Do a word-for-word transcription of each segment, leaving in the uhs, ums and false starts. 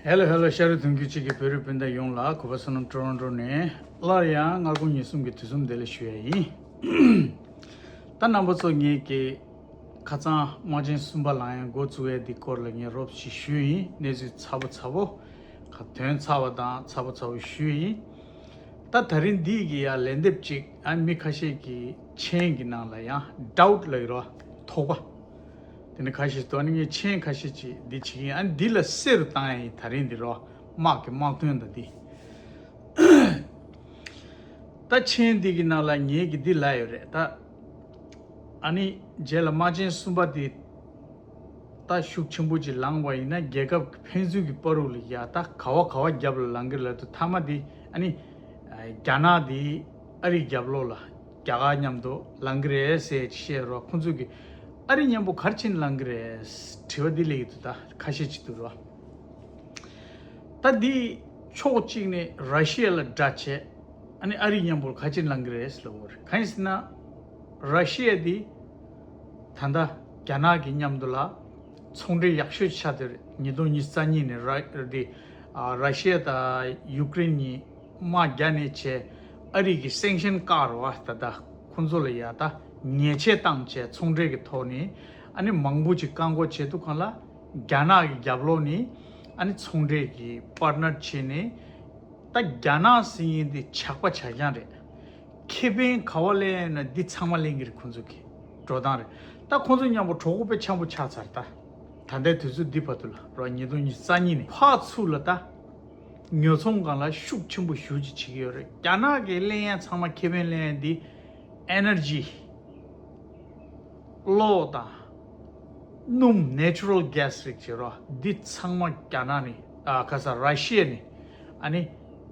ཧེ་ལོ་ཧེ་ལོ། ཤ་རུ་དུང་གི་གཅིག་གི་བོད་རིགས་སྤུན་ཟླ་ཡོངས་ལ་གུས་པ་བསོད་ནམས་ཊོ་རོན་ཊོ་ནས་སླར་ཡང་སྔ་དགོང་ཉིན་གསུམ་གྱི་དུས་གསུམ་བདེ་ལེགས་ཞུ་ཡ་ཡིན། ད་རྣམ་པ་ཚོ་ངེད་ཀྱི་ཁ་སང་དམག་ཆེན་གསུམ་པ་ལ་ཡང་འགོ་བཙུགས་ཡ་འདི་སྐོར་ལ་ངས་རོབ་ཅིག་ཞུས་ཡིན། གནས་ཚུལ་ཚ་པོ་ཚ་པོ། ཁ་དོན་ཚ་བ་དང་ཚ་པོ་ཚ་པོ་ཞུས་ཡིན། ད་ད་རིང་འདི་གི་ཡ་ལན་འདེབས་ཅིག་ཨ་མི་ཁ་ཤས་ཀྱི་མཆན་གྱི་ནང་ལ་ཡང་ཌའུཊ་ལབ་ཡོད་རེད་བ། དོགས་པ། དེ་ནི་ཁ་ཤས་དོ་ནི་ངས་མཆན་ཁ་ཤས་ཅིག་འདི་བྱེད་ཀྱི་ཡིན། ཨ་འདི་ལ་གསལ་རུ་བཏང་ཡ་ཡིན། ད་རིང་འདི་རོ། དམག་གི་དམག་དོན་དང་འདི། ད་མཆན་འདི་གི་ནང་ལ་ངས་ཀྱི་འདི་ལབ་ཡོད་རེད་ད། ཨ་ནི་རྗེས་ལ་དམག་ཆེན་གསུམ་པ་འདི་ད་ཤུགས་ཆེན་པོ་ཅིག་ལངས་པ་ཡིན་ན། རྒྱལ་ཁབ་ཀྱི་ཕན་ཚུན་གྱི་བར་དུ་ལ་ཡ་ད་ག་བ་ག་བ་རྒྱབ་ལ་ལངས་ཀྱི་རེད་ལབ་དུས། མཐའ་མ་འདི་ཨ་ནི་རྒྱ་ནག་འདི་ཨ་རིའི་རྒྱབ་ལོགས་ལ་རྒྱ་གར་མཉམ་དུ་ལངས་ཀྱི་རེད་ཟེར་ཅིག་བཤད་རོགས། ཁོང་ཚོ་གི་ཨ་རི་མཉམ་པོ་ག་རེ་བྱས་ནས་ལངས་ཀྱི་རེད། དྲི་བ་འདི་སླེབས་ཀྱི་འདུག་ད་ཁ་ཤས་ཅིག་འདུག་རོགས། ད་འདི་ཕྱོགས་གཅིག་ནས་ར་ཤི་ཡ་ལ་དགྲ་བྱས། ཨ་ནི་ཨ་རི་མཉམ་པོར་ཁ་ཆེམས་བླངས་ཀྱི་རེད་ཟེར་ལབ་ཡོད་རེད། གང་ཡིན་ཟེར་ན། ར་ཤི་ཡ་འདི་ད་ལྟ་རྒྱ་ནག་གི་མཉམ་དུ་ལ་ཚོང་འབྲེལ་ཡག་ཤོས་ཆགས་བསྡད་རེད། ཉིས་སྟོང་ཉི་ཤུ་རྩ་གཉིས་ནས་ར་འདི་ཨ་ར་ཤི་ཡ་དང་ཡུཀ་རེན་གཉིས་དམག་རྒྱག་ནས་བྱས། ཨ་རི་གི་སེང་ཤན་བཀག་རོགས། ད་ལྟ་ཁོང་ཚོ་ལ་ཡ་ད་ཉེས་ཆད་བཏང་བྱས། ཚོང་འབྲེལ་གྱི་ཐོག་ནས་ཨ་ནི་མང་པོ་ཅིག་བཀག་འགོག་བྱས་འདུག་གང་ལ། རྒྱ་ནག་གི་རྒྱབ་ལོགས་ནས་ཨ་ནི་ཚོང་འབྲེལ་གྱི་པར་ནར་བྱས་ནས། ད་རྒྱ་ནག་ཟེར་མཁན་འདི་ཇག་པ་ཇག་རྐྱང་རེད། ཁེ་ཕན་ག་བ་ལེན་ན་འདི་ཚང་མ་ལེན་གྱི་རེད། ཁོང་ཚོ་གི་འགྲོ་སྟངས་རེད། ད་ཁོང་ཚོ་མཉམ་པོ་གྲོགས་པོ་དཔེ་འཆམ་པོ་ཆགས་ཚར། ད་ད་ལྟའི་དུས་ཚོད་འདི་བར་དུ་ལ་རོ། ཉིས་སྟོང་ཉི་ཤུ་རྩ་གཉིས་ནས་ཕར་ཚུར་ལ་ད་ཉོ་ཚོང་སྒང་ལ་ཤུགས་ཆེན་པོ་ཞེ་པོ་ཅིག་བྱེད་ཀྱི་ཡོད་རེད། རྒྱ་ནག་གི་ལེན་ཡ་ཚང་མ། ཁེ་ཕན་ལེན་ཡ་འདི་ཨེ་ནར་ཇི། གློག་དང་སྣུམ། ནེ་ཅུ་རལ་གྷེ་སི་རིགས་བྱེད་རོགས། འདི་ཚང་མ་རྒྱ་ནག་ནས། ཨ་ཁ་ས་ར་ཤི་ཡ་ནས་ཨ་ནི་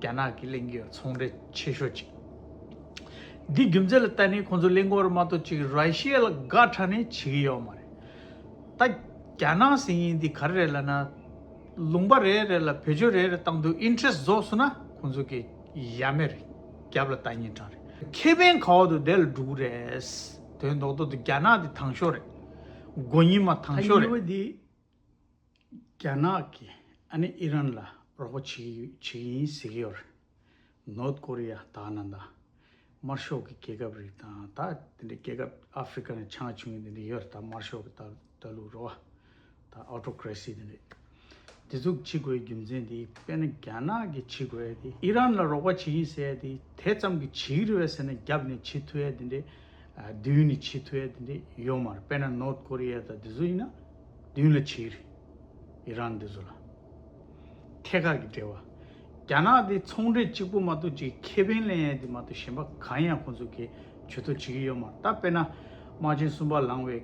རྒྱ་ནག་གི་ལེན་གྱི་ཡོད། ཚོང་འབྲེལ་ཆེ་ཤོས་ཅིག་འདི་རྒྱུ་མཚན་ལ་བལྟས་ནས་ཁོང་ཚོ་ལེན་གྱི་ཡོད་རེད་མ་གཏོགས། ཅིག་ར་ཤི་ཡ་ལ་དགའ་དྲགས་ནས་བྱེད་ཀྱི་ཡོད་མ་རེད། ད་རྒྱ་ནག་ཟེར་མཁན་འདི་ག་རེ་རེད་ལབ་ན། ལུང་པ་རེ་རེ་ལ་བེད་སྤྱོད་རེ་རེ་བཏང་དུས་ཨིན་ཊི་རེ་སི་ཊི་རྫོགས་སོང་ན་ཁོང་ཚོ་གི་ཡ་མེད་རེད། རྒྱབ་ལ་ལྟ་ཉན་གྲང་རེད། ཁེ་ཕན་ག་བ་འདུག་དེ་ལ་འགྲོ་གི་རེད། དོན་རྡོག་རྡོག་ཏུ་རྒྱ་ནག་འདི་དང་ཤོས་རེད། མགོ་གཉིས་མ་དང་ཤོས་རེད། ཨ་གཉིས་པ་འདི་རྒྱ་ནག་གིས་ཨ་ནི་ཨི་རན་ལ་རོགས་པ་བྱེད་ཀྱི་བྱེད་ཀྱི་ཡིན་ཟེར་གྱི་ཡོད་རེད། ནོར་ཐ་ཀོ་རི་ཡ་དང་ནང་དང་། དམར་ཤོག་གི་རྒྱལ་ཁབ་རིགས་དང་། ད་དེ་འདྲའི་རྒྱལ་ཁབ་ཨ་ཧྥི་རི་ཀ་ནས་ཆུང་ཆུང་དེ་འདྲ་ཡོད་རེད། ད་དམར་ཤོག་གི་ད་ད་ལུགས་རོ། ད་ཨོ་ཊོ་ཀེ་རེ་སི་དེ་འདྲ། དེ་ཚོ་བྱེད་དགོས་རྒྱུ་མཚན་དེ་དཔེར་ན་རྒྱ་ནག་གིས་བྱེད་དགོས་དེ། ཨི་རན་ལ་རོགས་པ་བྱེད་ཀྱི་ཡིན་ཟེར་དེ་དེ་ཙམ་གྱིས་བྱེད་ཀྱི་རེད་པས་ཟེར་ན། རྒྱབ་ནས་བྱེད་ཐུབ་ཡ་དེ་འདྲ། ཨ་མདུན་ནས་བྱེད་ཐུབ་ཡ་དེ་འདྲ་ཡོད་མ་རེད། དཔེར་ན་ནོར་ཐ་ཀོ་རི་ཡ་དང་དེ་ཚོ་ཡིན་ན་མདུན་ལ་བྱེད་ཀྱི་རེད། ཨི་རན་དེ་ཚོ་ལ། ཐད་ཀར་གྱི་འབྲེལ་བ། རྒྱ་ནག་དེ་ཚོང་འབྲེལ་གཅིག་པུ་མ་གཏོགས་ཅིག་ཁེ་ཕན་ལེན་ཡ་དེ་མ་གཏོགས་གཞན་པ་གང་ཡང་ཁོང་ཚོ་གིས་ཇུས་གཏོགས་བྱེད་ཀྱི་ཡོད་མ་རེད། ད་དཔེར་ན་དམག་ཆེན་གསུམ་པ་ལངས་པའི་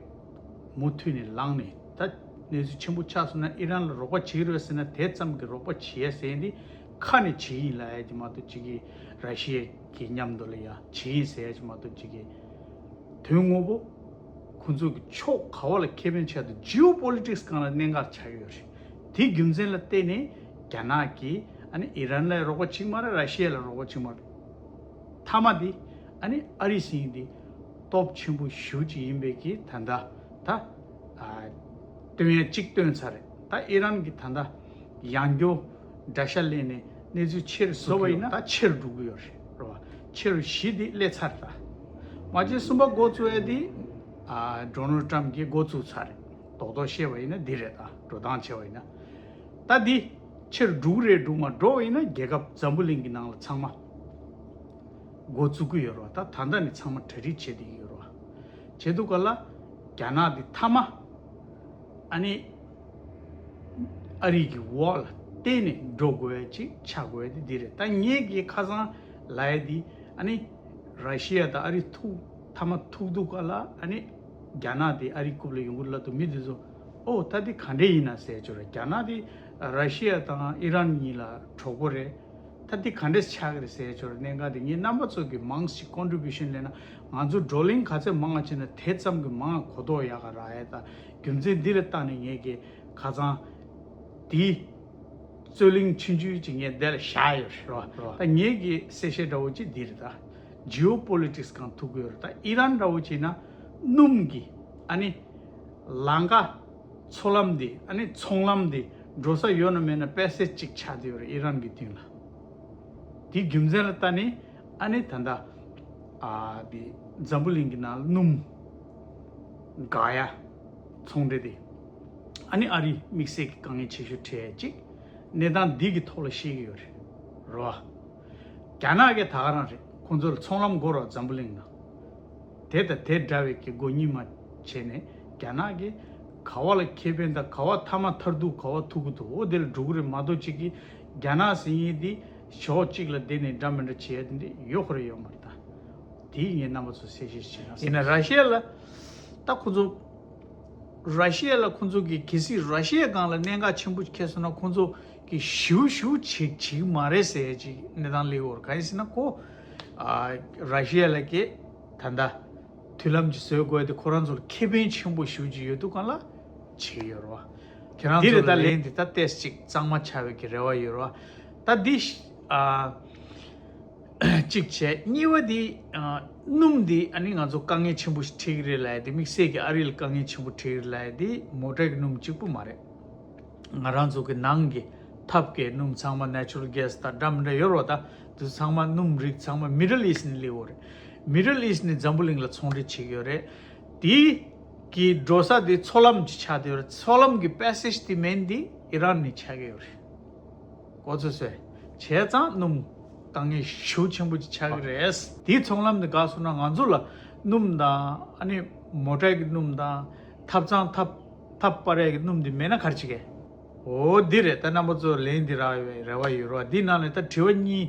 མུ་མཐུད་ནས་ལངས་ནས། ད་གནས་ཚུལ་ཆེན་པོ་ཆགས་སོང་ན་ཨི་རན་ལ་རོགས་པ་བྱེད་ཀྱི་རེད་ཟེར་ན། དེ་ཙམ་གྱི་རོགས་པ་བྱེད་ཡ་ཟེར་ཡ་འདི་ཁ་ནས་བྱེད་ཀྱི་ཡིན་ལབ་ཡ་དེ་མ་གཏོགས་ཅིག་གིས་ར་ཤི་ཡ་གི་མཉམ་དུ་ལ་ཡ་བྱེད་ཀྱི་ཡིན་ཟེར་ཡ་ཅིག་མ་གཏོགས་ཅིག་གིས། དོན་དངོས་པོ་ཁོང་ཚོ་གི་ཕྱོགས་ག་བ་ལ་ཁེ་ཕན་ཆགས་འདུག་ཇི་ཨོ་པོ་ལི་ཊིག་སི་སྒང་ལ་གནད་འགག་ཆགས་ཀྱི་ཡོད་རེད། དེའི་རྒྱུ་མཚན་ལ་བརྟེན་ནས་རྒྱ་ནག་གིས་ཨ་ནི་ཨི་རན་ལ་རོགས་པ་བྱེད་ཀྱི་མ་རེད། ར་ཤི་ཡ་ལ་རོགས་པ་བྱེད་ཀྱི་མ་རེད། མཐའ་མ་དེ་ཨ་ནི་ཨ་རི་ཟེར་མཁན་དེ་སྟོབས་ཆེན་པོ་ཞེ་པོ་ཅིག་ཡིན་པའི་གི་ད་ལྟ་ད་ཨ་སྟོན་ཡ་གཅིག་སྟོན་ཚར་རེད། ད་ཨི་རན་གྱིས་ད་ལྟ་ཡང་བསྐྱར་དགྲ་ཤ་ལེན་ནས་གནས་ཚུལ་ཆེ་རུ་བཟོ་བ་ཡིན་ན། ད་ཆེ་རུ་འགྲོ་གི་ཡོད་རེད། རེད་བ། ཆེ་རུ་བཞི་དེ་སླེབས་ཚར་རེད། ད་དམག་ཆེན་གསུམ་པ་འགོ་བཙུགས་ཡ་དེ་ཨ་ཌོ་ནལ་ཊམ་གྱིས་འགོ་བཙུགས་ཚར་རེད། རྡོག་རྡོག་བཤད་པ་ཡིན་ན་འདི་རེད། ད་འགྲོ་སྟངས་བྱས་པ་ཡིན་ན། ད་འདི་ཆེ་རུ་འགྲོ་གི་རེད། འགྲོ་མ་འགྲོ་ཡིན་ན་རྒྱལ་ཁབ་འཛམ་བུ་གླིང་གི་ནང་ལ་ཚང་མ་འགོ་བཙུགས་ཀྱི་ཡོད་རེད་བ། ད་ད་ལྟ་ནས་ཚང་མ་གྲ་སྒྲིག་བྱེད་བསྡད་ཀྱི་ཡོད་རེད་བ། བྱེད་དུས་སྐབས་ལ་རྒྱ་ནག་འདི་མཐའ་མ་ཨ་ནི་ཨ་རི་གི་འོག་ལ་བརྟེན་ནས་འགྲོ་དགོས་ཡ་ཅིག་ཆགས་དགོས་ཡ་དེ་འདི་རེད། ད་ངེད་ཀྱིས་ཁ་སང་ལབ་ཡ་འདི་ཨ་ནི་ར་ཤི་ཡ་དང་ཨ་རི་ཐུག་མཐའ་མ་ཐུག་དུས་སྐབས་ལ་ཨ་ནི་རྒྱ་ནག་དེ་ཨ་རིའི་རྐུབ་ལ་ཡོང་གི་ལབ་དུས་མི་དེ་ཚོ་ཨོ་ད་འདི་ག་འདྲས་ཡིན་ན་ཟེར་ཆོག་རེད། རྒྱ་ནག་དེ་ར་ཤི་ཡ་དང་ཨི་རན་གཉིས་ལ་གྲོགས་པོ་རེད། ད་འདི་ག་འདྲས་ཆགས་ཀྱི་རེད་ཟེར་ཆོག་རེད། གནད་འགག་དེ་ངས་རྣམ་པ་ཚོ་གི་མང་ཞིག་ཀོན་ཊི་བྷིའུ་ཤན་ལེན་ན། ང་ཚོ་བགྲོ་གླེང་ག་ཚད་མང་བ་བྱས་ན་དེ་ཙམ་གྱི་མང་གོ་རྟོགས་ཡག་ག་རག་ཡ། ད་རྒྱུ་མཚན་འདི་ལ་བརྟེན་ནས་ངས་ཀྱི་ཁ་སང་དེའི་རྩོད་གླེང་ཆུང་ཆུང་ཅིག་ངས་འདི་ལ་བཞག་ཡོད་རེད་བ། ད་ངས་ཀྱི་གསལ་བཤད་འདྲ་བོ་ཅིག་འདི་རེད། ད་ཇི་ཨོ་པོ་ལི་ཊིག་སི་སྒང་ཐུག་གི་ཡོད་རེད། ད་ཨི་རན་འདྲ་བོ་བྱས་ན་སྣུམ་གྱི་ཨ་ནི་ལམ་ཁ། མཚོ་ལམ་འདི་ཨ་ནི་ཚོང་ལམ་འདི་ འགྲོ་ས་ཡོད་ན་མེད་ན་པེ་སེ་ཇི་གཅིག་ཆགས་བསྡད་ཡོད་རེད། ཨི་རན་གྱི་མདུན་ལ། དེའི་རྒྱུ་མཚན་ལ་ལྟ་ནས་ཨ་ནི་ད་ལྟ་ཨ་དེ་འཛམ་བུ་གླིང་གི་ནང་ལ་སྣུམ་འགག་ཡ་ཚོང་འབྲེལ་དེ་ཨ་ནི་ཨ་རིའི་དམིགས་བསལ་གྱི་དཀའ་ངལ་ཆེ་ཤོས་འཕྲད་ཡ་གཅིག་གནས་སྟངས་འདི་གི་ཐོག་ལ་བཤད་ཀྱི་ཡོད་རེད། རེད་བ། རྒྱ་ནག་གི་ད་ག་རང་རེད། ཁོང་ཚོ་ལ་ཚོང་ལམ་དགོས་རེད་འཛམ་བུ་གླིང་ནང་། དེ་དང་དེ་འདྲ་བའི་གི་མགོ་གཉིས་མ་བྱས་ནས་རྒྱ་ནག་གི་ག་བ་ལ་ཁེ་ཕན་དང་ག་བ་མཐའ་མ་མཐར་ཐུག་ག་བ་ཐུག་གི་འདུག་འོ་དེ་ལ་འགྲོ་གི་རེད་མ་གཏོགས་གཅིག་གིས་རྒྱ་ནག་ཟེར་མཁན་དེ་ཕྱོགས་གཅིག་ལ་བསྡད་ནས་འདྲ་མི་འདྲ་བྱེད་ཡ་དེ་འདྲ་ཡོད་ཁོ་རེ་ཡོད་མ་རེད་ད། དེ་ངས་རྣམ་པ་ཚོ་གསལ་བཤད་བྱེད་ན། ཡིན་ན་ར་ཤི་ཡ་ལ་ད་ཁོ་ཚོ་ར་ཤི་ཡ་ལ་ཁོ་ཚོ་གི་གལ་སྲིད་ར་ཤི་ཡ་སྒང་ལ་གནད་འགག་ཆེན་པོ་ཁེལ་སོང་ན་ཁོ་ཚོ་གི་ཞུ་ཞུ་བྱེད་བྱེད་ཀྱི་མ་རེད་ཟེར་ཅིག་གནས་སྟངས་སླེབས་ཡོད་རེད། གང་ཡིན་ཟེར་ན་ཁོ་ཨ་ར་ཤི་ཡ་ལ་གི་ད་ལྟ་མཐུན་ལམ་ཅིག་བཟོ་དགོས་དེ་ཁོ་རང་ཚོར་ཁེ་ཕན་ཆེན་པོ་ཞུ་གི་ཡོད་དུས་སྒང་ལ་བྱེད་ཀྱི་ཡོད་རེད་བ། ཁྱེད་རང་ཚོ་ལ་ལན་འདི་ད་ཏོག་ཙམ་ཅིག་གཙང་མ་ཆགས་པའི་གི་རེ་བ་ཡོད་རེད་བ། ད་འདི་ཨ། གཅིག་བྱས། གཉིས་པ་དེ་ཨ། སྣུམ་དེ་ཨ་ནི་ང་ཚོ་དཀའ་ངལ་ཆེན་པོ་ཞིག་འཕྲད་ཀྱི་རེད་ལབ་ཡ་དེ་དམིགས་བསལ་གྱི་ཨ་རི་ལ་དཀའ་ངལ་ཆེན་པོ་འཕྲད་ཀྱི་རེད་ལབ་ཡ་དེ་མོ་ཊའི་གི་སྣུམ་གཅིག་པུ་མ་རེད། ང་རང་ཚོ་གི་ནང་གི་ཐབ་ཀའི་སྣུམ་ཚང་མ་ནེ་ཅུ་རལ་གྷེ་སི་དང་འདྲ་མི་འདྲ་ཡོད་རེད་བ། ད་དེ་ཚང་མ་སྣུམ་རིགས་ཚང་མ་མི་ཌལ་ཨི་སི་ཊི་ནས་སླེབས་ཡོད་རེད། མི་ཌལ་ཨི་སི་ཊི་ནས་འཛམ་བུ་གླིང་ལ་ཚོང་འབྲེལ་བྱེད་ཀྱི་ཡོད་རེད། དེ་གི་འགྲོ་ས་དེ་མཚོ་ལམ་གྱི་ཆགས་བསྡད་ཡོད་རེད། མཚོ་ལམ་གྱི་པེ་སེ་ཇི་དེ་མིང་དེ་ཨི་རན་ནས་ཆགས་ཀྱི་ཡོད་རེད། གོ་ཚོད་སོས། བྱས་ཙང་སྣུམ་དཀའ་ངལ་ཤུགས་ཆེན་པོ་ཅིག་ཆགས་ཀྱི་རེད། དེའི་ཚོང་ལམ་དེ་འགག་སོང་ན་ང་ཚོ་ལ་སྣུམ་དང་ཨ་ནི་མོ་ཊའི་གི་སྣུམ་དང་ཐབ་ཚང་ཐབ་ཐབ་སྤར་ཡས་ཀྱི་སྣུམ་དེ་མེད་ན་ག་རེ་བྱེད་ཀྱི། འོ་འདི་རེད། ད་རྣམ་པ་ཚོ་ལན་འདི་རག་ཡོད་པའི་རེ་བ་ཡོད་རེད་བ། འདི་ནང་ནས་ད་དྲི་བ་གཉིས་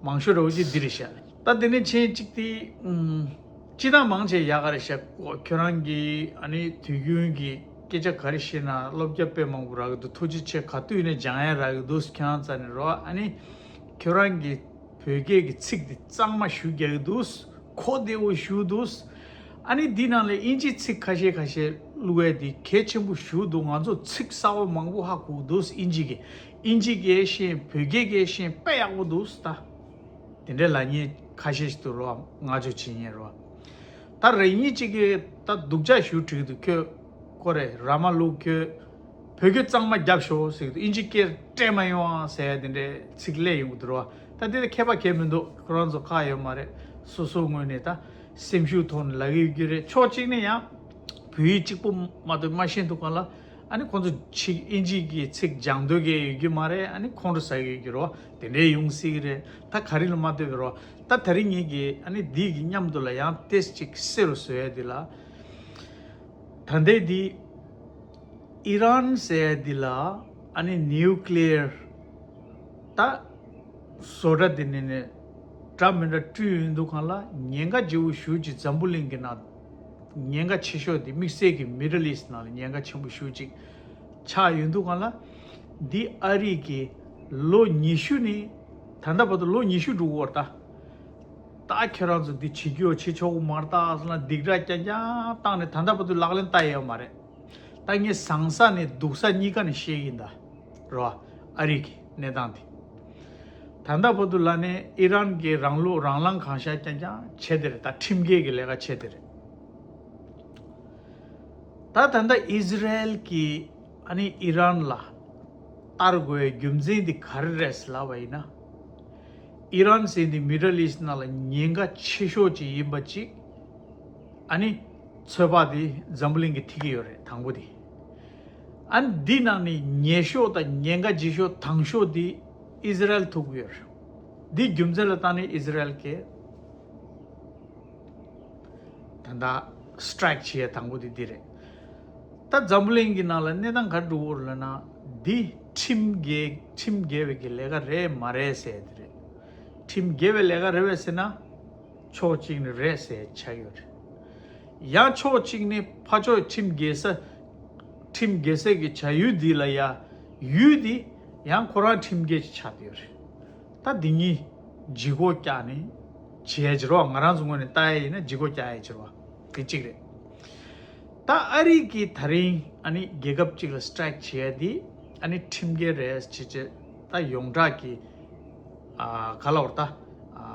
མང་ཤོས་རེད་བ། འདི་འདི་རེད་ཤག་ད་དེ་ནས་ཆེན་གཅིག་དེ་ཨུམ། སྤྱི་བཏང་མང་ཆེ་ཡག་ག་རེ་བཤད། ཁྱོད་རང་གིས་ཨ་ནི་དུས་རྒྱུན་གྱི་སྐད་ཆ་ག་རེ་བཤད་ན་བློ་རྒྱ་དཔེ་མང་པོ་རག་གི་འདུག་ཐུགས་རྗེ་ཆེ། ག་དུས་ནས་སྦྱང་ཡ་རག་གི་འདུག་ཁྱོད་རང་རྩ་ནས་རོ། ཨ་ནི་ཁྱོད་རང་གིས་བོད་སྐད་ཀྱི་ཚིག་འདི་གཙང་མ་ཞུ་རྒྱག་གི་འདུག་གོ་བདེ་བོ་ཞུ་འདུག་ཨ་ནི་འདི་ནང་ལས་ཨིན་ཇི་ཚིག་ཁ་ཤས་ཁ་ཤས་བླུགས་ཡ་འདི་གལ་ཆེན་པོ་ཞུ་འདུག་ང་ཚོ་ཚིག་གསར་བ་མང་པོ་ཧ་གོ་གི་འདུག་ཨིན་ཇི་གི་ཨིན་ཇི་སྐད་ཤེས། བོད་སྐད་སྐད་ཤེས་དཔེ་ཡག་པོ་འདུག་ད། དེ་འདྲའི་ལབ་མཁན་ཁ་ཤས་ཤིག་འདུག་རོ། བསྔགས་བརྗོད་བྱེད་མཁན་རོ། ད་རེ་གཉིས་གཅིག་གིས་ད་སྡུག་ཅག་ཞུ་བྲིས་འདུག་ཁྱོད་ཀོ་རེ་ར་མ་ལུག་ཁྱོད་བོད་སྐད་གཙང་མ་རྒྱབ་ཤོག་ཟེར་གི་འདུག་ཨིན་ཇི་སྐད་སྤྲད་མ་ཡོང་ཨ་ཟེར་ཡ་དེ་འདྲའི་ཚིག་ལས་ཡོང་གི་འདུག་རོ། ད་དེ་ལ་མཁས་པ་གལ་མི་འདུག་ཁོ་རང་ཚོ་ཁག་ཡོད་མ་རེད། སོ་སོའི་ངོས་ནས་ད་སེམས་ཤུགས་ཐོག་ནས་ལབ་ཀྱི་ཡོད་ཀྱི་རེད། ཕྱོགས་གཅིག་ནས་ཡང་བོད་ཡིག་གཅིག་པོ་མ་གཏོགས་མ་ཤེས་འདུག་ག་ལ། ཨ་ནི་ཁོང་ཚོ་ཕྱི་ཨིན་ཇི་གི་ཚིག་སྦྱང་འདོད་ཀྱི་ཡོད་རྒྱུ་མ་རེད། ཨ་ནི་ཁོང་ཁྲོ་ཟ་གི་ཡོད་རྒྱུ་རོ། དེ་འདྲའི་ཡོང་སྲིད་ཀྱི་རེད། ད་ག་རེ་ལ་མ་ལྟོས་པའི་རོ། ད་དེ་རིང་ངེད་ཀྱིས་ཨ་ནི་འདི་གི་མཉམ་དུ་ལ་ཡང་ཏེས་ཅིག་གསལ་རུ་བཟོ་ཡ་འདི་ལ། ད་ལྟའི་འདི་ཨི་རན་ཟེར་ཡ་འདི་ལ་ཨ་ནི་ནིའུ་ཀི་ལི་ཡར་ད་བཟོ་གྲྭ་དེ་ནས་ནས་འདྲ་མི་འདྲ་བསྐྲུན་ཡོད་འདུག་ག་ལ། ཉེན་ཁ་ལྗིད་པོ་ཞེ་ཅིག་འཛམ་བུ་གླིང་གི་ནང་ཉེན་ཁ་ཆེ་ཤོས་དེ་དམིགས་བསལ་གྱི་མི་ཌལ་ཨིསཊ་ནང་ལ་ཉེན་ཁ་ཆེན་པོ་ཞེ་ཅིག་ཆགས་ཡོད་འདུག་ག་ལ། འདི་ཨ་རི་གི་ལོ་ཉི་ཤུ་ནས་ད་ལྟ་བར་དུ་ལོ་ཉི་ཤུ་འགྲོ་གི་ཡོད་རེད་ད། ད་ཁྱེད་རང་ཚོ་འདི་བྱེད་རྒྱུ་བྱེད་ཆོག་གི་མ་རེད་ད་ཟེར་ན་སྡིགས་ར་རྐྱང་རྐྱང་བཏང་ནས་ད་ལྟ་བར་དུ་ལག་ལེན་བསྟར་ཡོད་མ་རེད། ད་ངས་བཟང་ས་ནས་སྡུག་ས་གཉིས་ཀ་ནས་བཤད་ཀྱི་ཡིན་ད། རོ། ཨ་རི་གི་གནས་སྟངས་དེ། ད་ལྟ་བར་དུ་ལ་ནས་ཨི་རན་གྱི་རང་ལུགས་རང་ལངས་གང་ཤར་རྐྱང་རྐྱང་བྱས་དེ་རེད། ད་ཁྲིམས་འགལ་གྱི་ལས་ཀ་བྱས་དེ་རེད། ད་ད་ལྟ་ཨི་ཟི་རལ་གྱིས་ཨ་ནི་ཨི་རན་ལ་བསྟར་དགོས་རྒྱུ་མཚན་དེ་ག་རེ་རེད་ལབ་པ་ཡིན་ན། ཨི་རན་ཟེར་འདི་མི་ཌལ་ཨིསཊ་ནང་ལ་ཉེན་ཁ་ཆེ་ཤོས་ཅིག་ཡིན་པ་ཅིག་ཨ་ནི་ཚོད་དཔག་དེ་འཛམ་བུ་གླིང་གིས་ཐིག་གི་ཡོད་རེད། དང་པོ་དེ། ཨ་ནི་འདི་ནང་ནས་ཉེ་ཤོས་དང་ཉེན་ཁ་ལྗིད་ཤོས་དང་ཤོས་དེ་ཨི་ཟི་རལ་ཐུག་གི་ཡོད་རེད། འདི་རྒྱུ་མཚན་ལ་བརྟེན་ནས་ཨི་ཟི་རལ་གྱིས་ད་ལྟ་སི་ཊ་རའིཀ་བྱེད་ཡས་དང་པོ་དེ་འདི་རེད། ད་འཛམ་བུ་གླིང་གི་ནང་ལ་གནས་སྟངས་ག་རེ་འགྲོ་གི་ཡོད་རེད་ལབ་ན། འདི་ཁྲིམས་འགལ་ཁྲིམས་འགལ་བའི་གི་ལས་ཀ་རེད་མ་རེད་ཟེར་ཡས་དེ་རེད། ཁྲིམས་འགལ་བའི་ལས་ཀ་རེད་པས་ཟེར་ན། ཕྱོགས་གཅིག་ནས་རེད་ཟེར་ཆགས་ཡོད་རེད། ཡང་ཕྱོགས་གཅིག་ནས་ཕར་ཕྱོགས་ཁྲིམས་འགལ་ས། ཁྲིམས་འགལ་སའི་གི་བྱ་ཡུལ་འདི་ལ་ཡ། ཡུལ་འདི་ཡང་ཁོ་རང་ཁྲིམས་འགལ་ཅིག་ཆགས་བསྡད་ཡོད་རེད། ད་འདི་གཉིས་ལྗིད་ཁོག་བཀྱགས་ནས་བྱས་ཡ་ཅིག་རེད་བ། ང་རང་ཚོ་ངོས་ནས་ལྟ་ཡ་ཡིན་ན་ལྗིད་ཁོག་བཀྱགས་ཡ་ཅིག་རེད་བ། དེ་གཅིག་རེད། ད་ཨ་རི་གིས་ད་རིང་ཨ་ནི་རྒྱལ་ཁབ་གཅིག་ལ་སི་ཊ་རའིཀ་བྱས་ཡ་འདི་ཨ་ནི་ཁྲིམས་འགལ་རེད་ཅེས་བྱས། ད་ཡོངས་གྲགས་ཀྱི་ཨ་ག་ལབ་དགོས་རེད། ད་ཨ་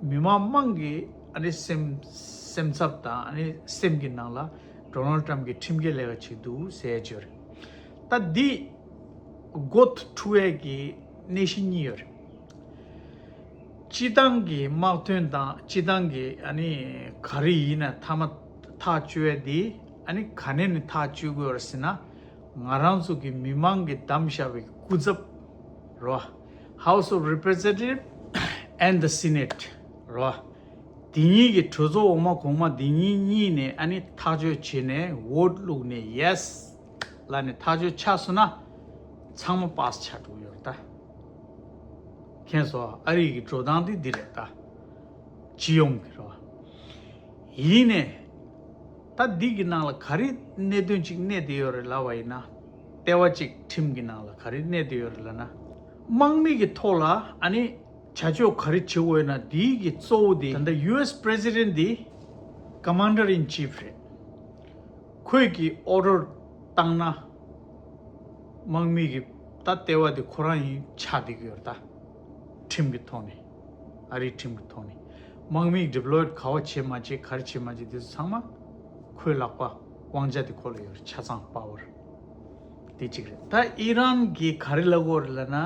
མི་མང་མང་གི་ཨ་ནི་སེམས་སེམས་འཚབ་དང་ཨ་ནི་སེམས་ཀྱི་ནང་ལ་ཌོ་ནལ་ཊམ་གྱིས་ཁྲིམས་འགལ་ལས་ཀ་བྱེད་འདུག་ཟེར་བྱས་རེད། ད་འདི་ go to འཁྲུག་ཡས་ཀྱི་གནས་གཞི་གཉིས་ཡོད་རེད། སྤྱི་བཏང་གི་དམག་དོན་དང་སྤྱི་བཏང་གི་ཨ་ནི་ག་རེ་ཡིན་ན་མཐའ་མ་ཐག་གཅོད་ཡས་དེ་ཨ་ནི་ག་ནས་ནས་ཐག་གཅོད་དགོས་རེད་ཟེར་ན། ང་རང་ཚོ་གི་མི་མང་གི་བདམས་བཞག་པའི་སྐུ་ཚབ་རོ། House of Representative and the Senate རོ། དེ་གཉིས་ཀྱི་གྲོས་ཚོགས་འོག་མ་གོང་མ་དེ་གཉིས་གཉིས་ནས་ཨ་ནི་ཐག་གཅོད་བྱས་ནས་vote་བླུགས་ནས་yes་ལབ་ནས་ཐག་གཅོད་ཆགས་སོང་ན། ཚང་མ་པཱ་སི་ཆགས་འགྲོ་གི་ཡོད་རེད་ད། མཁྱེན་སོང་། ཨ་རི་གི་འགྲོ་སྟངས་དེ་འདི་རེད་ད། སྤྱི་ཡོངས་ཀྱི་རེད་བ། ཡིན་ནས། ད་འདི་གི་ནང་ལ་ག་རེ་གནད་དོན་ཅིག་གནས་བསྡད་ཡོད་རེད་ལབ་པ་ཡིན་ན། ལྟེ་བ་གཅིག་ཁྲིམས་ཀྱི་ནང་ལ་ག་རེ་གནས་བསྡད་ཡོད་རེད་ལབ་ན། དམག་མི་གི་ཐོག་ལ་ཨ་ནི་བྱ་སྤྱོད་ག་རེ་བྱེད་དགོས་ཡོད་ན་འདི་གི་གཙོ་བོ་དེ་ད་ལྟ་ཡུ་ཨེས་President་དེ་Commander in Chief་རེད། ཁོས་ཀྱི་order་བཏང་ན། དམག་མི་གི་ད་ལྟེ་བ་དེ་ཁོ་རང་ཡིན་ཆགས་བསྡད་ཀྱི་ཡོད་རེད་ད། ཁྲིམས་ཀྱི་ཐོག་ནས། ཨ་རིའི་ཁྲིམས་ཀྱི་ཐོག་ནས། དམག་མི་deploy་ག་བ་བྱེད་མ་བྱེད་ག་རེ་བྱེད་མ་བྱེད་དེ་ཚོ་ཚང་མ་ཁོའི་ལག་པ། དབང་ཆ་དེ་ཁོ་ལ་ཡོད་རེད། ཆ་ཚང་power་དེ་གཅིག་རེད། ད་ཨི་རན་གྱིས་ག་རེ་ལབ་ཀྱི་ཡོད་རེད་ལབ་ན།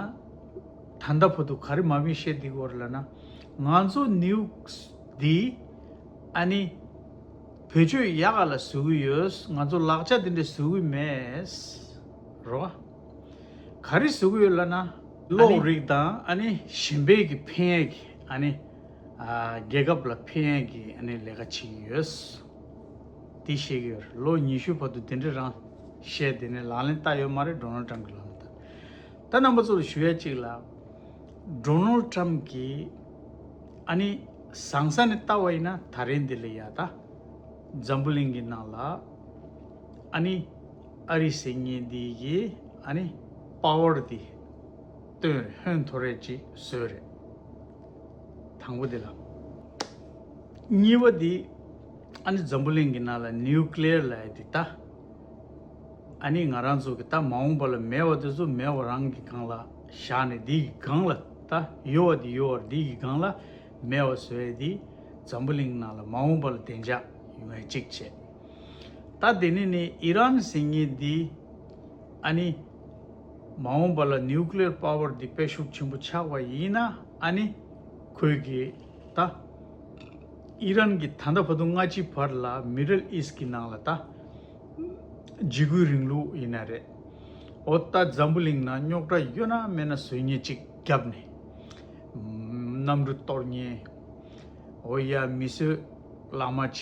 ད་ལྟ་བར་དུ་ག་རེ་མ་མི་བཤད་བསྡད་ཀྱི་ཡོད་རེད་ལབ་ན། ང་ཚོ་nukes་འདི་ཨ་ནི་བེད་སྤྱོད་ཡག་ག་ལ་བཟོ་གི་ཡོད། ང་ཚོ་ལག་ཆ་དེ་འདྲ་བཟོ་གི་མེད། རོ། ག་རེ་བཟོ་གི་ཡོད་ལབ་ན། ཨ་ནི་གློག་རིགས་དང་ཨ་ནི་གཞན་པའི་གི་ཕན་ཡས་ཀྱི་ཨ་ནི་ཨ་རྒྱལ་ཁབ་ལ་ཕན་ཡས་ཀྱི་ཨ་ནི་ལས་ཀ་བྱེད་ཀྱི་ཡོད། འདི་བཤད་ཀྱི་ཡོད་རེད། ལོ་ཉི་ཤུ་བར་དུ་དེ་འདྲ་རང་བཤད་དེ་ནས་ལག་ལེན་བསྟར་ཡོད་མ་རེད། Donald Trump་གི་ལག་ལེན་བསྟར། ད་རྣམ་པ་ཚོ་ལ་ཞུ་ཡ་གཅིག་ལ། Donald Trump་གིས་ཨ་ནི་བཟང་ས་ནས་བལྟ་བ་ཡིན་ན་ད་རིང་འདི་ལ་ཡ་ད་འཛམ་བུ་གླིང་གི་ནང་ལ་ཨ་ནི་ཨ་རི་ཟེར་མཁན་འདི་གི་ཨ་ནི་power་འདི་བཏོན་རེད། ཧོན་ཐོར་རེ་ཅིག་བཟོས་རེད། དང་པོ་འདི་ལ། གཉིས་པ་འདི་ཨ་ནི་འཛམ་བུ་གླིང་གི་ནང་ལ་nuclear་ལབ་ཡ་འདི་ད། ཨ་ནི་ང་རང་ཚོ་གི་ད་མ་འོངས་པ་ལ་མེད་པ་དེ་ཚོ་མེད་པ་རང་གི་སྒང་ལ་བཞག་ནས་འདི་གི་སྒང་ལ་ད་ཡོད་པ་དེ་ཡོད་པ་འདི་གི་སྒང་ལ་མེད་པ་བཟོ་ཡ་འདི་འཛམ་བུ་གླིང་ནང་ལ་མ་འོངས་པ་ལ་བདེ་འཇགས་ཡོང་ཡ་གཅིག་བྱས། ད་དེ་ནས་ནི་ཨི་རན་ཟེར་མཁན་འདི་ཨ་ནི་མ་འོངས་པ་ལ་nuclear power་འདི་དཔེ་ཤུགས་ཆེན་པོ་ཆགས་པ་ཡིན་ན་ཨ་ནི་ཁོས་གི་ད་ཨི་རན་གྱི་ད་ལྟ་བར་དུ་སྔ་ཕྱི་བར་ལ་Middle East་གི་ནང་ལ་ད་འཇིགས་སྐུལ་རིང་ལུགས་ཡིན་ན་རེད། འོ་ད་འཛམ་བུ་གླིང་ནང་རྙོག་དྲ་ཡོད་ན་མེད་ན་བཟོ་མཁན་ཅིག་བརྒྱབ་ནས་གནམ་གྲུ་གཏོར་མཁན། འོ་ཡ་མི་གསོད་ལག་དམར་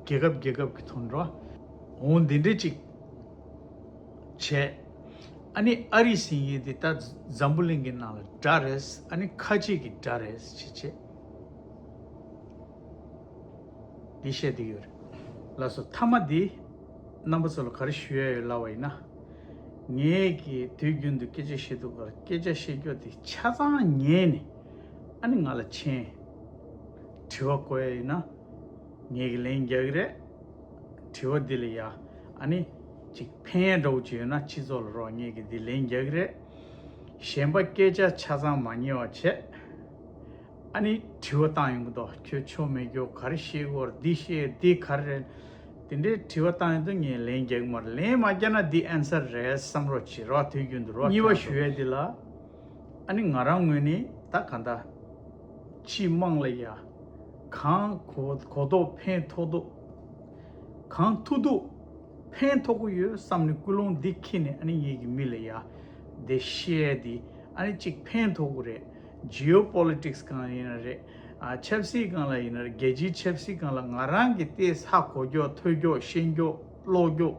བྱེད་མཁན་རྒྱལ་ཁབ་རྒྱལ་ཁབ་ཀྱི་ཐོག་འགྲོ། འོ་འདི་འདྲས་ཅིག་བྱས། ཨ་ནི་ཨ་རི་ཟེར་མཁན་འདི་ད་འཛམ་བུ་གླིང་གི་ནང་ལ་དགྲ་རེད། ཨ་ནི་ཁ་ཆེ་གི་དགྲ་རེད་ཅེས་བྱས། འདི་བཤད་འདི་ཡོད་རེད། ལགས་སོ། མཐའ་མ་འདི་རྣམ་པ་ཚོ་ལ་ག་རེ་ཞུ་ཡ་ཡོད་ལབ་པ་ཡིན་ན། ངས་ཀྱི་དུས་རྒྱུན་དུ་སྐད་ཆ་བཤད་དུས་སྐབས་སྐད་ཆ་བཤད་རྒྱུ་དེ་ཆ་ཚང་ཉན་ནས་ཨ་ནི་ང་ལ་མཆན་དྲི་བ་བཀོད་ཡ་ཡིན་ན་ངས་ཀྱི་ལན་རྒྱག་གི་རེད། དྲི་བ་འདི་ལ་ཡ་ཨ་ནི་ཅིག་ཕན་ཡ་འདྲ་བོ་ཅིག་ཡོད་ན་སྤྱི་ཚོགས་ལ་རོགས་ངས་ཀྱི་འདི་ལན་རྒྱག་གི་རེད། གཞན་པ་སྐད་ཆ་ཆ་ཚང་མ་ཉན་པ་བྱས། ཨ་ནི་དྲི་བ་བཏང་ཡོང་གི་འདུག་ཁྱོད་ཆོ་མེད་རྒྱུ་ག་རེ་བཤད་དགོས་རེད། འདི་བཤད་འདི་ག་རེ་རེད། དེ་འདྲའི་དྲི་བ་བཏང་ཡོང་དུས་ངས་ལན་རྒྱག་གི་མ་རེད། ལན་མ་རྒྱག་ན་འདི་answer་རེད་བསམ་རོགས་བྱེད་རོགས། དུས་རྒྱུན་དུ་རོགས། གཉིས་པ་ཞུ་ཡས་འདི་ལ་ཨ་ནི་ང་རང་ངོས་ནས་ད་ག་འདྲ་སྤྱི་དམངས་ལ་ཡ་གང་གོ་གོ་ཐོག་ཕན་ཐོགས་ཐོགས་གང་ཐུབ་ཐུབ་ཕན་ཐོགས་ཀྱི་ཡོད་བསམ་ནས་ཀུན་སློང་འདི་འཁྱེར་ནས་ཨ་ནི་ངེད་ཀྱི་མི་ལ་ཡ་འདི་བཤད་ཡས་འདི་ཨ་ནི་གཅིག་ཕན་ཐོགས་ཀྱི་རེད། Geopolitics་སྒང་ཡིན་ན་རེད། ཨ་ཆབ་སྲིད་སྒང་ལ་ཡིན་ན་རེད། རྒྱལ་སྤྱིའི་ཆབ་སྲིད་སྒང་ལ་ང་རང་གི་ཏོག་ཙམ་ཧ་གོ་རྒྱུ་ཐོས་རྒྱུ་ཤེས་རྒྱུ་ཀློག་རྒྱུ་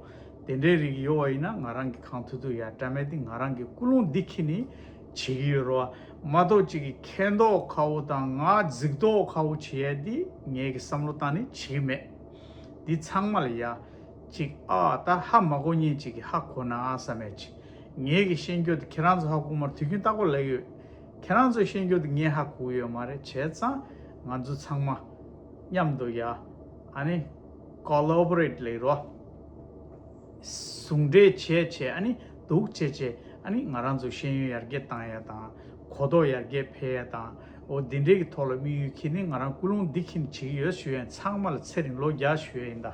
དེ་འདྲའི་རིགས་ཡོད་པ་ཡིན་ན་ང་རང་གི་གང་ཐུབ་ཐུབ་ཡ་འདྲ་མེད་དེ་ང་རང་གི་ཀུན་སློང་འདི་འཁྱེར་ནས་བྱེད་ཀྱི་ཡོད་རེད་བ། མ་གཏོགས་གཅིག་གི་མཁས་མདོག་ཁ་པོ་དང་ང་རྫིག་མདོག་ཁ་པོ་བྱེད་ཡ་འདི་ངས་ཀྱི་བསམ་བློ་བཏང་ནས་བྱེད་ཀྱི་མེད། འདི་ཚང་མ་ལ་ཡ། ཅིག་ཨ་ད་ཧ་མ་གོ་མཁན་ཅིག་གིས་ཧ་གོ་ན་བསམ་ཡས་ཅིག་ངེད་ཀྱི་ཤེས་རྒྱུ་དེ་ཁྱེད་རང་ཚོ་ཧ་གོ་མ་རེད། དུས་རྒྱུན་རྟག་པར་ལབ་ཡོད། ཁྱེད་རང་ཚོ་ཤེས་རྒྱུ་དེ་ངས་ཧ་གོ་གི་ཡོད་མ་རེད། བྱས་ཙང་ང་ཚོ་ཚང་མ་མཉམ་དུ་ཡ་ཨ་ནི་collaborate་ལབ་རོགས། ཟུང་འབྲེལ་བྱས་བྱས་ཨ་ནི་འདུག་བྱས་བྱས་ཨ་ནི་ང་རང་ཚོ་ཤེས་ཡོན་ཡར་རྒྱས་བཏང་ཡ་དང་གོ་རྟོགས་ཡར་རྒྱས་འཕེལ་ཡ་དང་འོ་འདི་འདྲའི་གི་ཐོག་ལ་དམིགས་ཡུལ་འཁྱེར་ནས་ང་རང་ཀུན་སློང་འདི་འཁྱེར་ནས་བྱེད་ཀྱི་ཡོད་ཞུ་ཡ་ཡིན། ཚང་མ་ལ་ཚེ་རིང་ལོ་བརྒྱ་ཞུ་ཡ་ཡིན་ད།